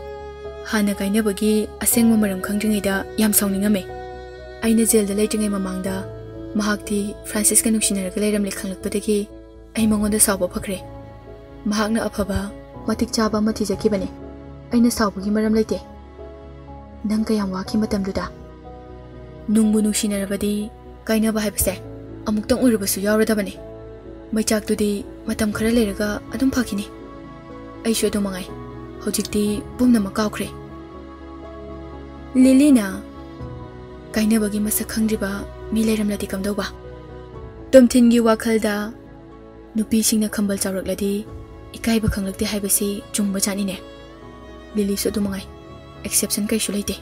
ꯍꯥꯟꯅ ꯀꯥꯏꯅꯕꯒꯤ ꯑꯁꯦꯡꯕ ꯃꯔꯝ ꯈꯪꯗ꯭ꯔꯤꯉꯩꯗ ꯌꯥꯝ ꯁꯥꯎꯅꯤꯡꯉꯝꯃꯦ꯫ ꯑꯩꯅ ꯖꯦꯜꯗ ꯂꯩꯇ꯭ꯔꯤꯉꯩ ꯃꯃꯥꯡꯗ ꯃꯍꯥꯛꯇꯤ ꯐ꯭ꯔꯥꯟꯁꯤꯁꯀ ꯅꯨꯡꯁꯤꯅꯔꯒ ꯂꯩꯔꯝꯂꯦ ꯈꯪꯂꯛꯄꯗꯒꯤ ꯑꯩ ꯃꯉꯣꯟꯗ ꯁꯥꯎꯕ ꯐꯈ꯭ꯔꯦ꯫ ꯃꯍꯥꯛꯅ ꯑꯐꯕ, ꯃꯇꯤꯛ ꯆꯥꯕ ꯑꯃ ꯊꯤꯖꯈꯤꯕꯅꯦ꯫ ꯑꯩꯅ ꯁꯥꯎꯕꯒꯤ ꯃꯔꯝ ꯂꯩꯇꯦ꯫ ꯅꯪ ꯀꯌꯥꯝ ꯋꯥꯈꯤ ꯃꯇꯝꯗꯨꯗ꯫ ꯅꯨꯡꯕꯨ ꯅꯨꯡꯁꯤꯅꯔꯕꯗꯤ ꯀꯥꯏꯅꯕ ꯍꯥꯏꯕꯁꯦ ꯑꯃꯨꯛꯇꯪ ꯑꯣꯏꯔꯕꯁꯨ ꯌꯥꯎꯔꯗꯕꯅꯦ꯫ ꯃꯩꯆꯥꯛꯇꯨꯗꯤ ꯃꯇꯝ ꯈꯔ ꯂꯩꯔꯒ ꯑꯗꯨꯝ ꯐꯈꯤꯅꯤ꯫ ꯑꯩꯁꯨ ꯑꯗꯨ ꯃꯉꯥꯏ꯫ ꯍꯧꯖꯤꯛꯇꯤ ꯄꯨꯝꯅꯃꯛ ꯀꯥꯎꯈ꯭ꯔꯦ꯫ ꯂꯤꯂꯤꯅ ꯀꯥꯏꯅꯕꯒꯤ ꯃꯁꯛ ꯈꯪꯗ꯭ꯔꯤꯕ ꯃꯤ ꯂꯩꯔꯝꯂꯗꯤ ꯀꯝꯗꯧꯕ? ꯇꯣꯝꯊꯤꯟꯒꯤ ꯋꯥꯈꯜꯗ ꯅꯨꯄꯤꯁꯤꯡꯅ ꯈꯝꯕꯜ ꯆꯥꯎꯔꯛꯂꯗꯤ ꯏꯀꯥꯏꯕ ꯈꯪꯂꯛꯇꯦ ꯍꯥꯏꯕꯁꯤ ꯆꯨꯝꯕ ꯖꯥꯠꯅꯤꯅꯦ꯫ ꯂꯤꯂꯤꯁꯨ ꯑꯗꯨ ꯃꯉꯥꯏ꯫ Exception ꯀꯩꯁꯨ ꯂꯩꯇꯦ꯫